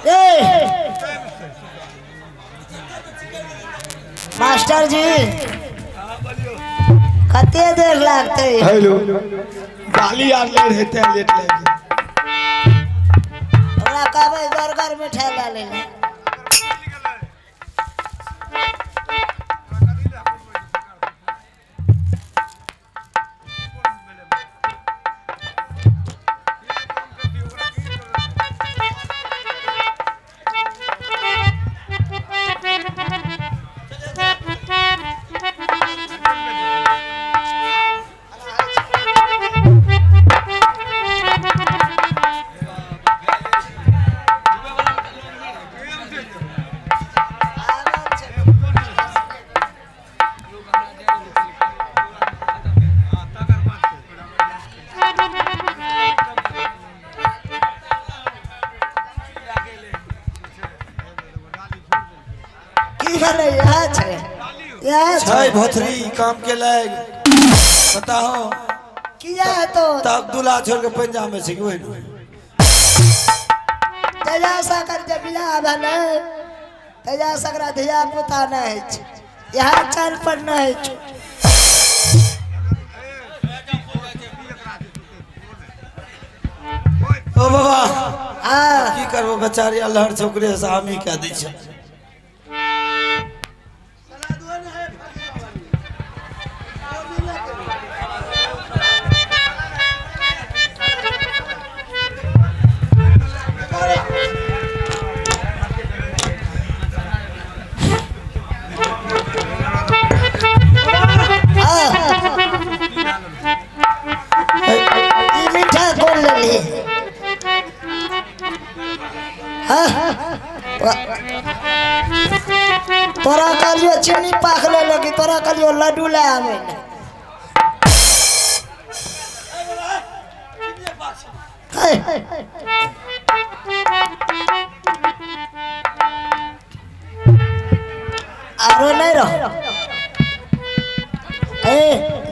ए master जी कते देर लागतै? हेलो, गाली आर ले रहे ते लेट लागि गेल। हमरा कहबै बर्गर मिठाइ लए लै लए। की भेलै? इएह छै, इएह छै छै। भोथरी काम के लाग बताहो। किया हेतौ? तब दूल्हा छोड़ के पंजाब में छै कि ओहि तहिया सकर जे बियाह भेलै तहिया सकरा धिया पुता नहि होइ छै, इएह चाल पर नहि होइ छै। ओ बाबा। हँ। की करबो, बेचारी अल्हड़ छोकरे से हामी कह दै छै। ई मिठाइ कोन लेली? हाँ, तोरा कहलियो चीनी पाक ले लगी, तोरा कहलियो लड्डू ले आबै ले। हे, आरो नहीं रहो। ए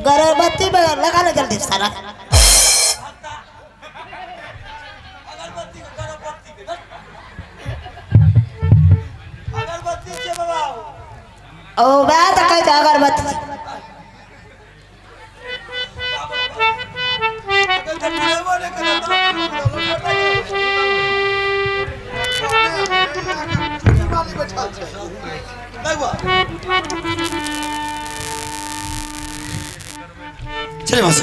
गर्भवती में लगा ले जल्दी सारा। ओ वएह तऽ कहै छै अगरबत्ती। चले बस।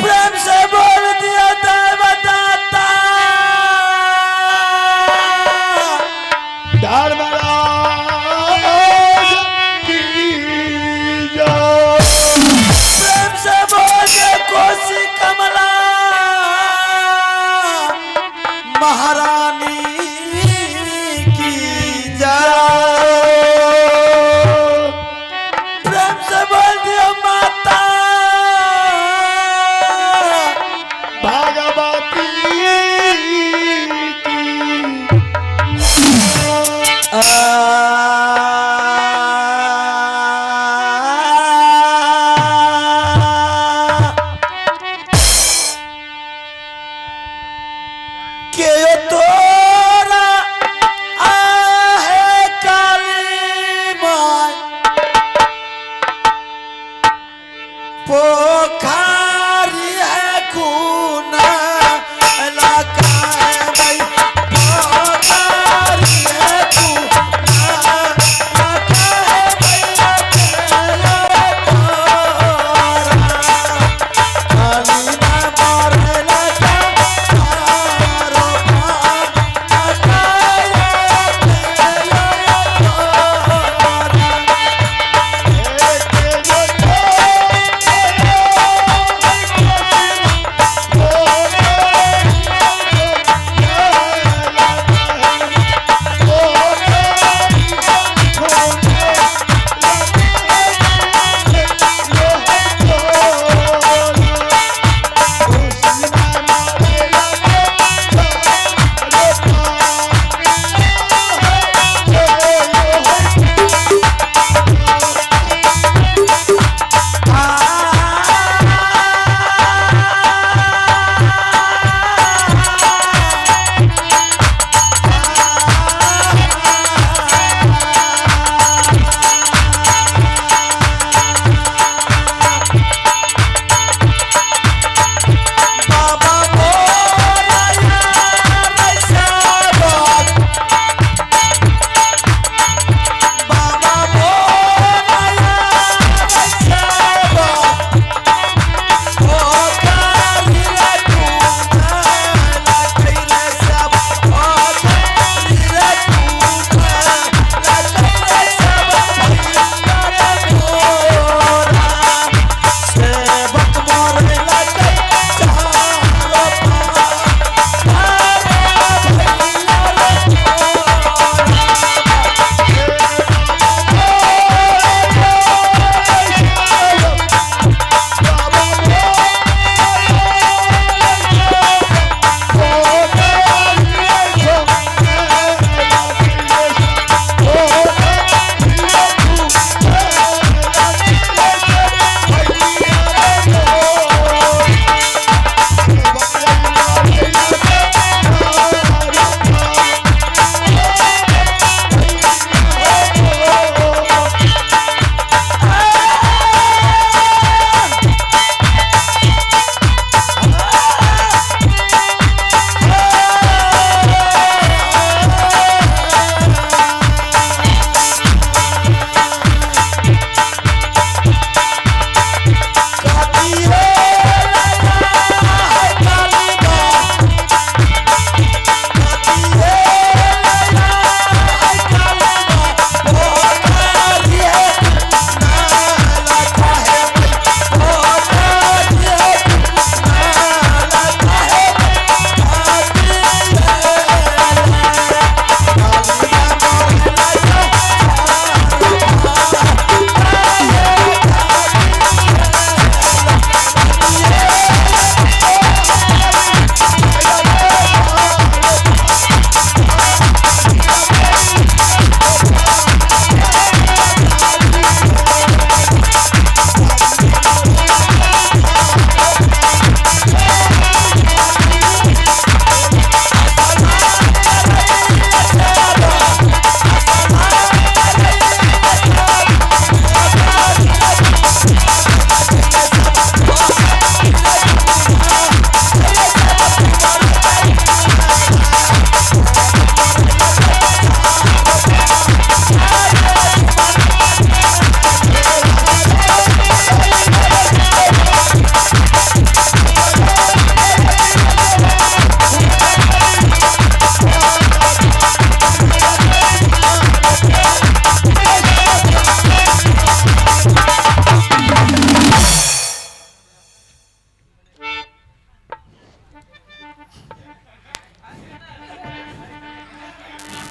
प्रेम से बोल दिया बताता। धर्मराज की जय। प्रेम से बोल के कोसी कमला महारानी की जय। प्रेम से बोल दिया माता भगवती की। के तो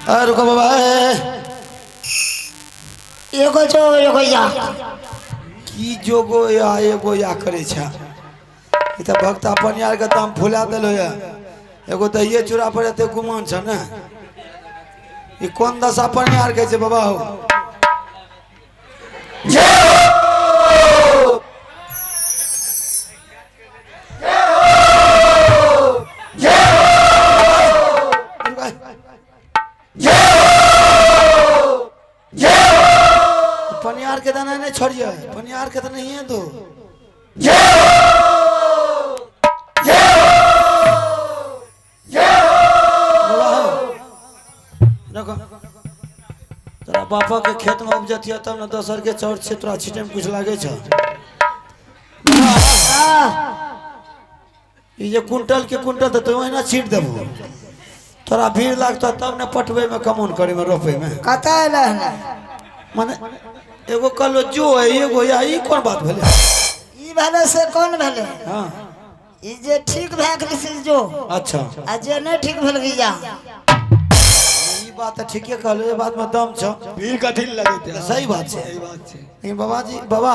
अरे रुको बाबा ए, एगो जो एगो या। की जोगो या एगो या करे छा? ई तऽ भक्त अपन यार के दाम फुला देलो या। एगो दहिए चूड़ा पर एते गुमान छ ने, ई कोन दशा अपन यार के छै बाबा हो? पनियार के दाना नहीं छोड़िए, पनियार के तो नहीं है तो देखो तोरा बापा के खेत में उपजतिया तब ने दोसर के चौर छै, तोरा छीटे में कुछ लागे छ? ई जे कुंटल के कुंटल तऽ तू ओहिना छीट देबो, तोरा भीड़ लागतो तब ने पटवे में, कमौन करे में, रोपे में। कतऽ एलै हन? माने एगो कहलो जो है एगो या, ई कोन बात भेलै? ई भेलै से कोन भेलै? हाँ। ई जे ठीक भए गेलै से जो। अच्छा। आ जे नहि ठीक भेल या। ई बात तऽ ठीके कहलो, ई बात में दम छ। भीड़ कथी लगे थे? सही बात छै। सही बात छै। लेकिन बाबाजी बाबा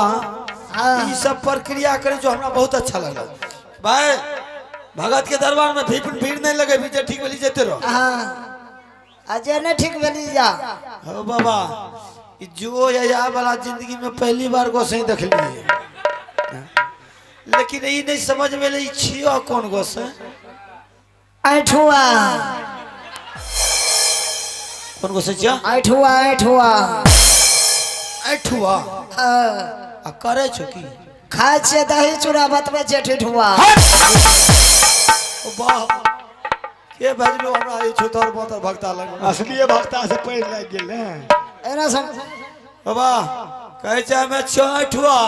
हाँ। ई सब प्रक्रिया करे जो हमरा बहुत अच्छा लगल। भाई भगत के दरबार में भीड़ भीड़ नहीं लगे, जे ठीक भेली जेते रहो। हाँ, आ जे नहि ठीक भेली या। हो बाबा, ई जो या वाला जिंदगी में पहली बार गोसाई देखलिए, लेकिन ई नहीं समझ में एलै ई छियो कोन गोसाई। ऐठुआ। कोन गोसाई छियो? ऐठुआ ऐठुआ। ऐठुआ? हाँ। आ करे छो की? खाइ छियै दही चूड़ा, बतबै छियै ठिठुआ। ओ वाह, के भेजलो हमरा ई छुतर बोतर भक्ता लग? असलिए भक्ता से पैर लागि गेल ने। एना सुन बाबा, कहै छै हमे छियो ऐठुआ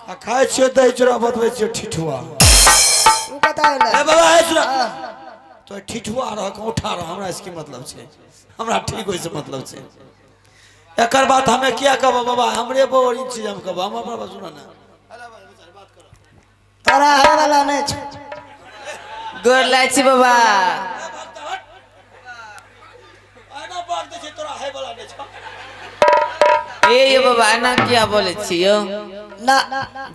आ खाइ छियो दही चूड़ा, बतबै छियो ठिठुआ। ओ कतऽ एलै? ए बाबा, ए सुन तो, ठिठुआ रह औठा रह, हमरा इसके मतलब छै, हमरा ठीक होइसे मतलब छै। एकर बात हमे किया कहबो बाबा? हमरे बोर ई चीज हम कहबो, हम अपना बात सुना ना। तोरा है वाला नहि छौ। गोर लागै छी बाबा। एना बात दै छै, तोरा है वाला नहि छौ। ए यौ बाबा, एना किया बोलै छी यौ? ना।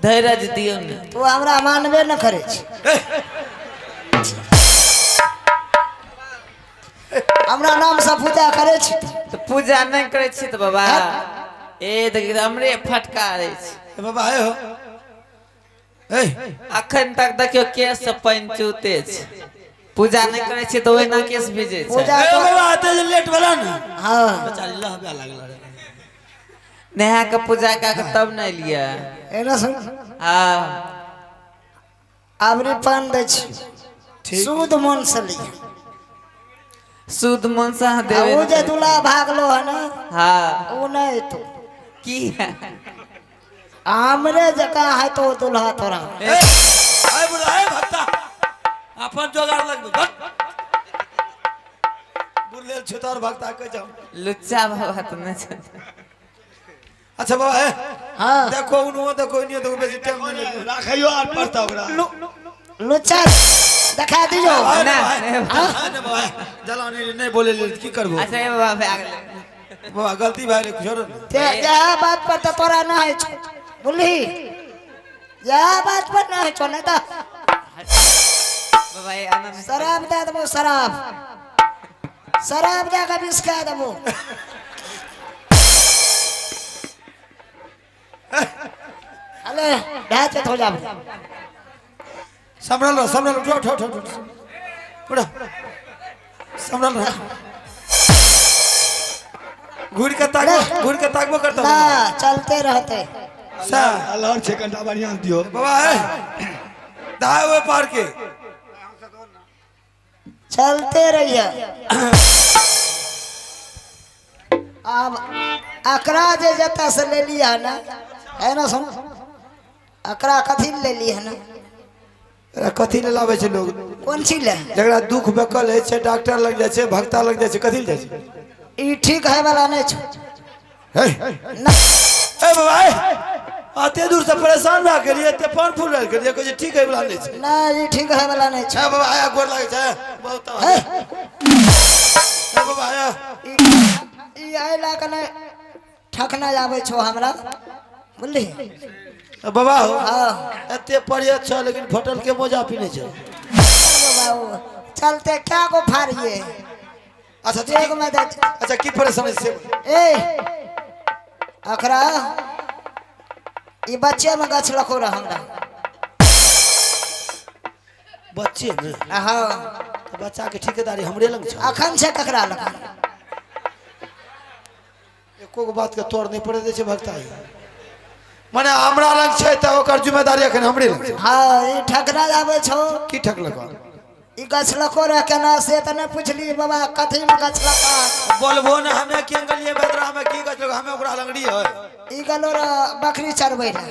धैर्य दियौ ने। तू हमरा मानबे न करै छी, हमरा नामसँ पूजा करै छी? तऽ पूजा नहि करै छी तऽ बाबा, ए देखी हमरे फटकारै छै। ए बाबा, हे हो, ए। अखन तक देखियौ केश से पानि चूते छै। पूजा नहि करै छी तऽ ओहिना केश भिजै छै। पूजा ए बाबा, एते जे लेट भेला ने। हाँ। बेचारी लहबे लागल रहे। नहा के पूजा कए के तब ने एलियै। एना सुन। हाँ। आबरी पान दै छी। ठीक। शुद्ध मन से लिअ। शुद्ध मन से अहाँ आ देबै। ओ जे दूल्हा भागलो है ने, हाँ। ओ नहि एतौ। की? हमरे जकाँ है तो दूल्हा तोरा। ए आय बुढ़ा, ए भक्ता, अपन जोगाड़ लगबै। बुढ़लेल छुतर भक्ता कहै छै हम। लुच्चा बाबा तऽ नहि छथिन। अच्छा बाबा, ए। हाँ। देखो उन्हो, देखो इन्हो, देखो, बेसी टाइम नहीं लगे। राखैयो आर पड़ता ओकरा। लुच्चा देखा दियो। आय ना, बाबा, नहीं। आय ने बाबा, जला नहीं नहीं बोले ले, की करबो? अच्छा ए बाबा, भए गेलै। बाबा, गलती भए गेलै, छोड़ो ने। ते इएह बात पर तऽ तोरा नहि होइ छौ, बुझली? इएह बात पर नहि होइ छौ, नहि तऽ बाबा, ए आना नहि। शराब दए देबो, शराब, शराब दए कऽ विष खा देबो। अले भए जेत हो जाब। संभल रहो, संभल, उठो उठो उठो उठो उठो, संभल रहो। घूर के ताकबो, घूर के ताकबो करता। ना, चलते रहते। सा अलहर छै, कनिटा बढ़िआँ से दियौ। बाबा, ए दाए ओए पार के। चलते रहिए। आब अकरा जे जतऽ से लेली है ना, है ना, सुन, अकरा कथी ले ली है ना? एकरा कथी ले लाबै छै लोग? कोन चीज ले? जकरा दुख बेकल होइ छै, डॉक्टर लग जाइ छै, भक्ता लग जाइ छै, कथी ले जाइ छै? ई ठीक है वाला नहीं छौ। हे। ना। ए बाबा, ए अते दूर से परेशान भए गेलियै, एते पान फूल भए गेलियै, कहै छै ठीक है वाला नहि छै। ना, ई ठीक है वाला नहीं छौ। ए बाबा, आया, गोर लागै छै बहुत। हे। ए बाबा, आया। ई ई एहि लए कऽ नहि ठकना आबै छौ हमरा, बुझली? बाबा हो। हाँ। एते पढ़िए छ लेकिन फटल के मोजा पीने छ। बाबू चलते क्या को फाड़िए। अच्छा एक में दे। अच्छा की परेशानी से? ए अखरा ई बच्चे में गछ लखो रह हमरा। बच्चे में? हाँ। तो बच्चा के ठेकेदारी हमरे लग छ। अखन छै ककरा लग? एको गो बात के तोड़ नहीं पड़े दे छै भक्ता। माने हमरा लग छै त ओकर जिम्मेदारी अखन हमरे लग छै। हाँ ई ठकरा आबै छौ। की ठकलक? ई गछ लखो रह केना से त नहीं पुछली बाबा कथी में गछ लखा। बोलबो ने हमे के गेलिए बेदरा में की गछ लखो, हमे ओकरा लंगड़ी है। ई गलो रह बकरी चरबै ला,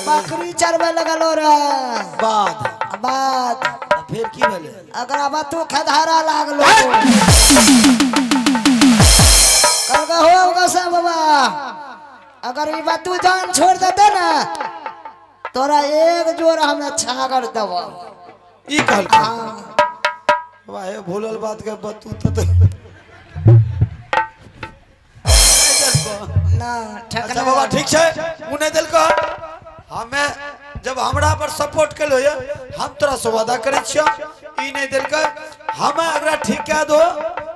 बकरी चरबै लगलो रह बाद बाद फिर की भेलै? अगरा बातू खधारा लागलो। कहलकै हो गोसा बाबा अगर ई बातू जान छोड़ देते ना तोरा एक जोर हमें छागर देबो। ई कहलकै? बाबा हे भूलल बात के बतू त ना ठकना। अच्छा बाबा ठीक छै, उ नहीं देलको। हमें जब हमरा पर सपोर्ट कलो ये हम तोरा से वादा करै छियो, ई नहीं देलकै हमें अगरा ठीक कह दो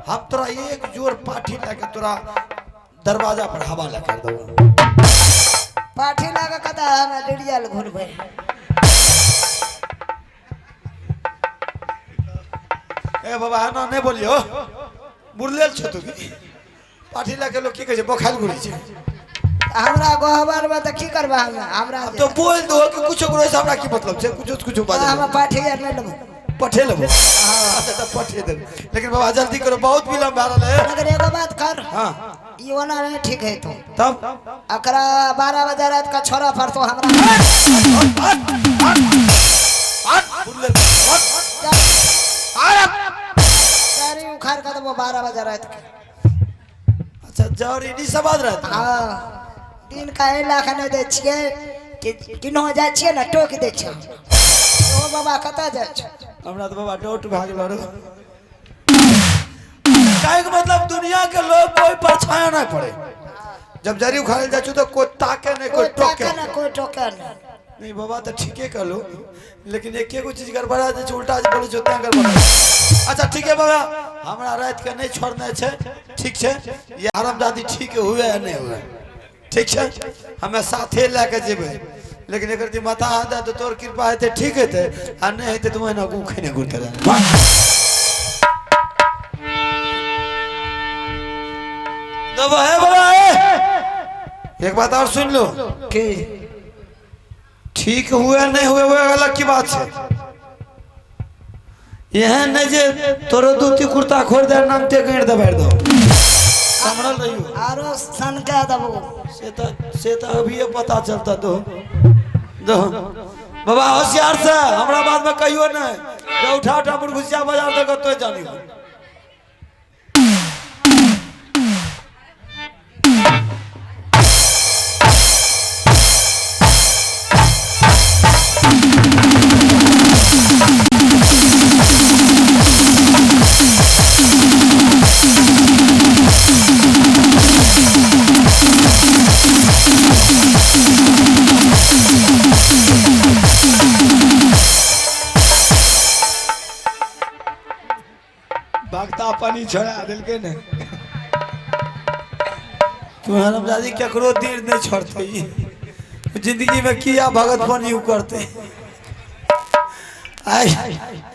हम तोरा एक जोर पाठी लए के तोरा दरवाजा पर हवा लगा कर देबो। पाठी लगा कता हमें डिरियल घुरबै। ए बाबा एना नहीं बोलियो, बुरलेल छो तू की? पाठी लए के लोग की कहै छै, बोखाइल घुरै छै। हमरा गोहबर में त की करबा हमे? हमरा तो बोल दो कि कुछो करो से हमरा की मतलब छै, कुछो कुछो बाजै। हम पाठी आर नहीं लेबो। पठे लेबो? अच्छा त पठे देबो, लेकिन बाबा जल्दी करो बहुत विलंब भए रहल है। मगर एगो बात कर। हाँ। ई ओना नहीं ठीक है तो तब अकरा 12 बजे रात का छोरा फरतो हमरा। चारी उखाड़ के देबो 12 बजे रात के। अच्छा जरी नहीं सवाद रहता। हाँ दिन का एहि लए कऽ नहि दै छियै कि किन्हो जाइ छियै ने टोकि दै छियै। ओ बाबा कतऽ जाइ छै? हमरा तऽ बाबा डाउट भए गेल रे। काहे के मतलब दुनिया के लोग कोई परछाया नहीं पड़े। जब जरी उखाड़ल जाइ छौ तो कोई ताके नहीं, कोई कोई टोके ताके नहीं, कोई टोके नहीं। नहीं बाबा तो ठीके कहलो, लेकिन एक एगो चीज गड़बड़ा जाइ छै, उल्टा जे बोलै छै ओतना गड़बड़ा। अच्छा ठीक है बाबा, हमरा रात के नहीं छोड़ने छै, ठीक छै? ये हरामजादी ठीक हुए या नहीं हुए, ठीक छै? हमें साथे लए के जेबै, लेकिन एकर जे माथा हाथ दे तोर कृपा हेतै ठीक हेतै, आ नहीं हेतै तऽ ओहिना गू खेने घुरते रहबै। दबा है बाबा है। एक बात और सुन लो की ठीक हुए नहीं हुए वो अलग की बात है। एहन नहीं जे तोरो धोती कुर्ता खोल दे नामते गाड़ि दबारि दो, समझल रहियो। आरो सनका देबो। से तो अभी पता चलता दो दो बाबा होशियार से हमरा बाद में कहियो नहीं जे उठा उठा मुरघुसिया बाजार तक तो जानियो। भक्ता पानी छोड़ा देलकै ने। तू हरामजादी केकरो तीर नहीं छोड़ते, जिंदगी में किया भगत पानी उ करते। आइ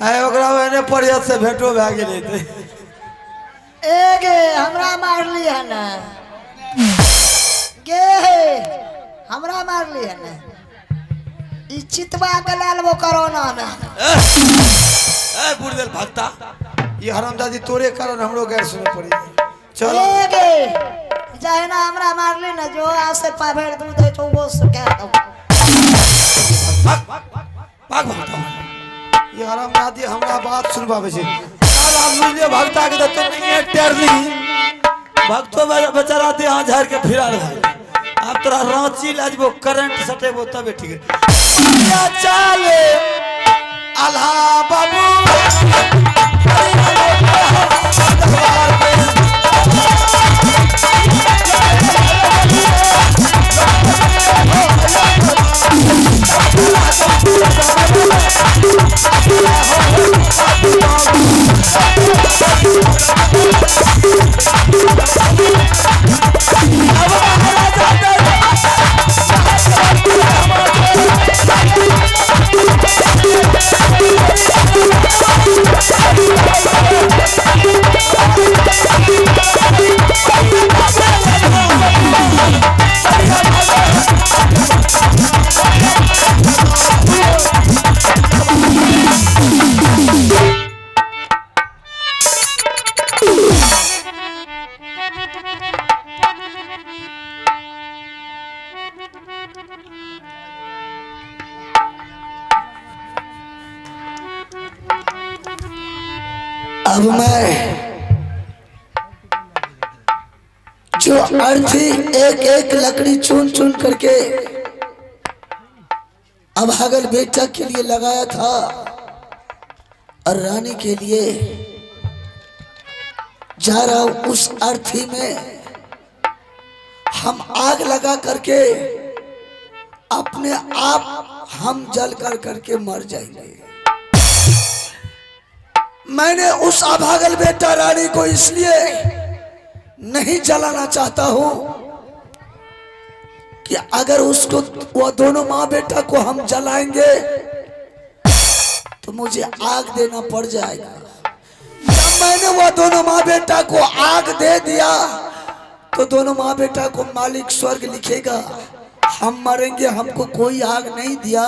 आइ ओकरा एने परियत से भेंटो भए गेलै ते। ए गे हमरा मारली है ना गे, हमरा मारली है ना, ई चितवा के लालबो कोरोना में। ए बुढ़देल भक्ता, ये हरामजादी तोरे कारण हमरो गैर सुने पड़ी। चलो ए गे जहिना हमरा मारली ना जो आसे पाभेर दूध है तो वो सुखा दो। भाग भाग भक्ता, ये हरामजादी हमरा बात सुनबाबै छै। चल आब बुझलियै भक्ता के तो नहीं टेरली, भक्तो बेचारा दे हाथ झाड़ के फिरा रहा। अब तोरा रांची ले जेबो करंट सटेबो तबे ठीक है। चल अल्लाह बाबू। अब मैं जो अर्थी एक एक लकड़ी चुन चुन करके अभागल बेटा के लिए लगाया था और रानी के लिए जा रहा हूं, उस अर्थी में हम आग लगा करके अपने आप हम जल कर करके मर जाएंगे। मैंने उस अभागल बेटा रानी को इसलिए नहीं जलाना चाहता हूं कि अगर उसको वो दोनों माँ बेटा को हम जलाएंगे तो मुझे आग देना पड़ जाएगा। जब मैंने वो दोनों माँ बेटा को आग दे दिया तो दोनों माँ बेटा को मालिक स्वर्ग लिखेगा। हम मरेंगे, हमको कोई आग नहीं दिया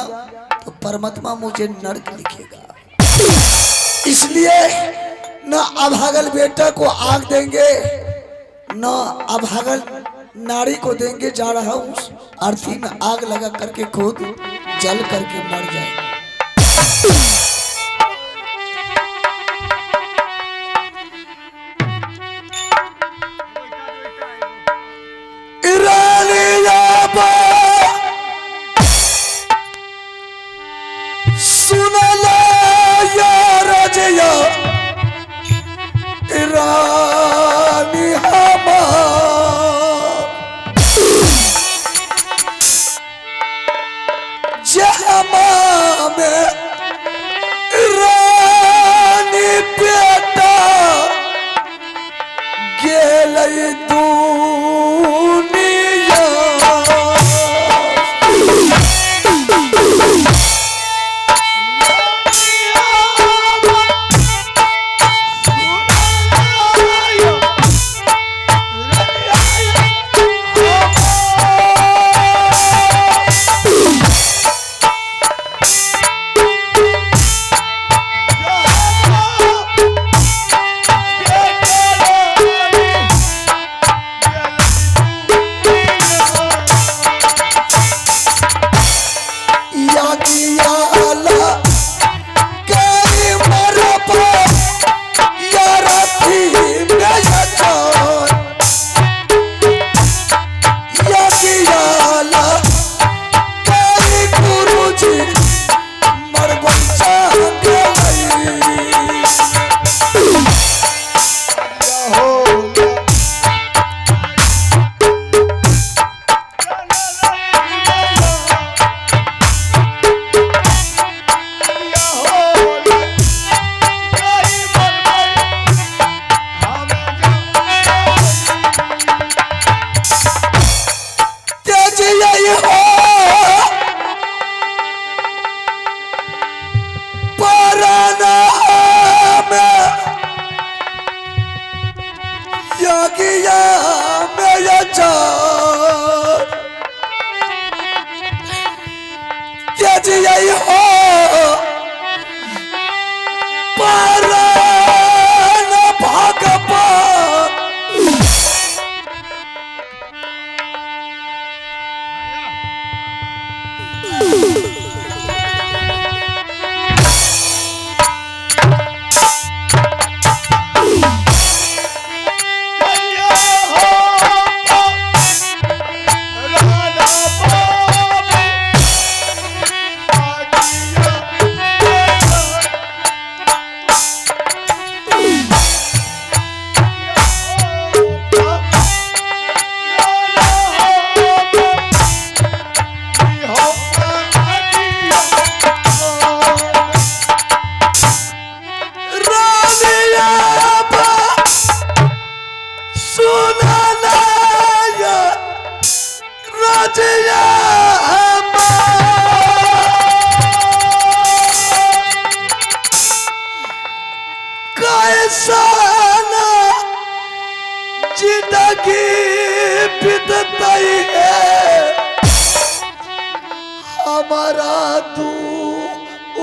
तो परमात्मा मुझे नर्क लिखेगा। इसलिए न अभागल बेटा को आग देंगे न अभागल नारी को देंगे। जा रहा हूं अर्थी में आग लगा करके खुद जल करके मर जाएंगे। रानी हमार जमा में रानी बेटा गेल दुनिया। जिंदगी बीतती है हमारा दुनिया।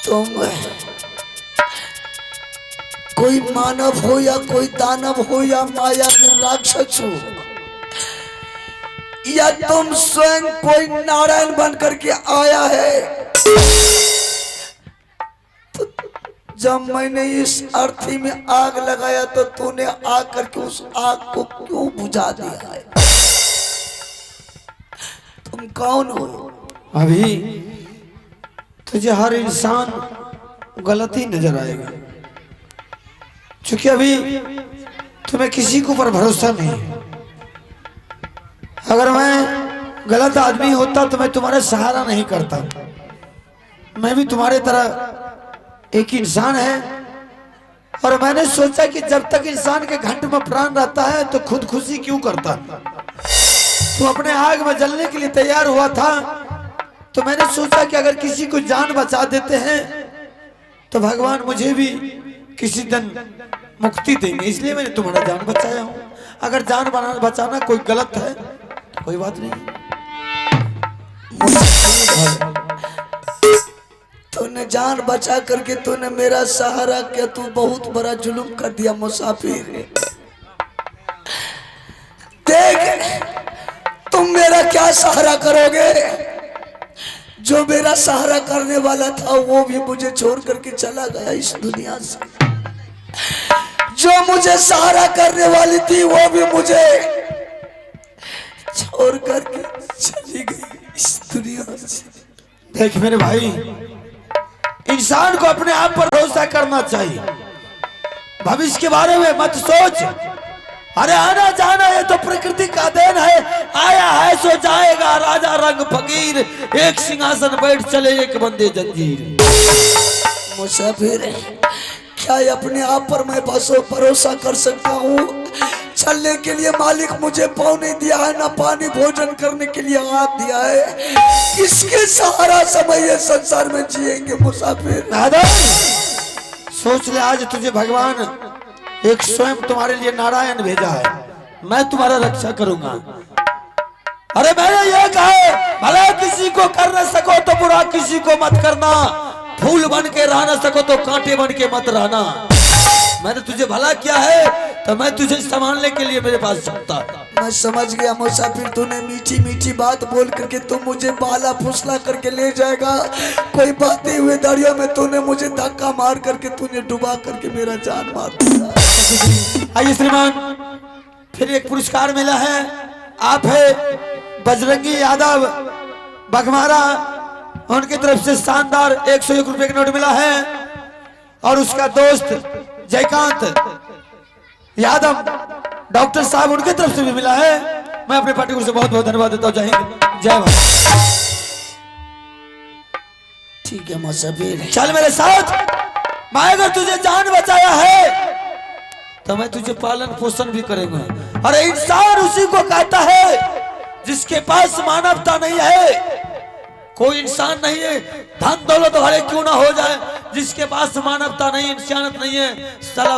तुम कोई मानव हो या कोई दानव हो या माया के राक्षस हो या तुम स्वयं कोई नारायण बन करके आया है, तो जब मैंने इस अर्थी में आग लगाया तो तूने आकर के उस आग को क्यों बुझा दिया है? तुम कौन हो? अभी तुझे हर इंसान गलत ही नजर आएगा, क्योंकि अभी तुम्हें किसी के ऊपर भरोसा नहीं है। अगर मैं गलत आदमी होता तो मैं तुम्हारा सहारा नहीं करता। मैं भी तुम्हारे तरह एक इंसान है, और मैंने सोचा कि जब तक इंसान के घंट में प्राण रहता है तो खुदकुशी क्यों करता। तू अपने आग में जलने के लिए तैयार हुआ था, तो मैंने सोचा कि अगर किसी को जान बचा देते हैं तो भगवान मुझे भी किसी दिन मुक्ति देंगे, इसलिए मैंने तुम्हारा जान बचाया हूं। अगर जान बचाना कोई गलत है तो कोई बात नहीं। तूने जान बचा करके तूने मेरा सहारा किया, तू बहुत बड़ा जुल्म कर दिया मुसाफिर। देख तुम मेरा क्या सहारा करोगे? जो मेरा सहारा करने वाला था वो भी मुझे छोड़ करके चला गया इस दुनिया से। जो मुझे सहारा करने वाली थी वो भी मुझे छोड़ करके चली गई इस दुनिया से। देख मेरे भाई, इंसान को अपने आप पर भरोसा करना चाहिए। भविष्य के बारे में मत सोच। अरे आना जाना ये तो प्रकृति का then है, आया है सो जाएगा। राजा रंग फकीर, एक सिंहासन बैठ चले एक बंदे जंजीर। मुसाफिर, क्या अपने आप पर मैं बसो भरोसा कर सकता हूँ? चलने के लिए मालिक मुझे पाँव नहीं दिया है, ना पानी भोजन करने के लिए हाथ दिया है। किसके सहारा समय ये संसार में जिएंगे मुसाफिर? दादा सोच ले, आज तुझे भगवान एक स्वयं तुम्हारे लिए नारायण भेजा है, मैं तुम्हारा रक्षा करूंगा। अरे मैंने ये कहा है, भला किसी को कर न सको तो बुरा किसी को मत करना, फूल बन के रह न सको तो कांटे बन के मत रहना। मैंने तुझे भला किया है तो मैं तुझे संभालने के लिए मेरे पास सकता। मैं समझ गया मुसाफिर, तूने मीठी मीठी बात बोल करके तू मुझे बाला फुसला करके ले जाएगा। कोई बहते हुए दरिया में तूने मुझे धक्का मार करके तूने डुबा करके मेरा जान मार दिया। आइए श्रीमान, फिर एक पुरस्कार मिला है। आप है बजरंगी यादव बघमारा, उनकी तरफ से शानदार 101 रुपए का नोट मिला है। और उसका दोस्त जयकांत यादव डॉक्टर साहब, उनकी तरफ से भी मिला है। मैं अपने पार्टी से बहुत बहुत धन्यवाद देता हूँ। जय हिंद, जय भारत। ठीक है मुसाफिर, चल मेरे साथ। मैं अगर तुझे जान बचाया है तो मैं तुझे पालन पोषण भी करूंगा। अरे इंसान उसी को कहता है जिसके पास मानवता नहीं है। कोई इंसान नहीं है, धन दौलत भले क्यों ना हो जाए, जिसके पास मानवता नहीं, इंसानियत नहीं है, साला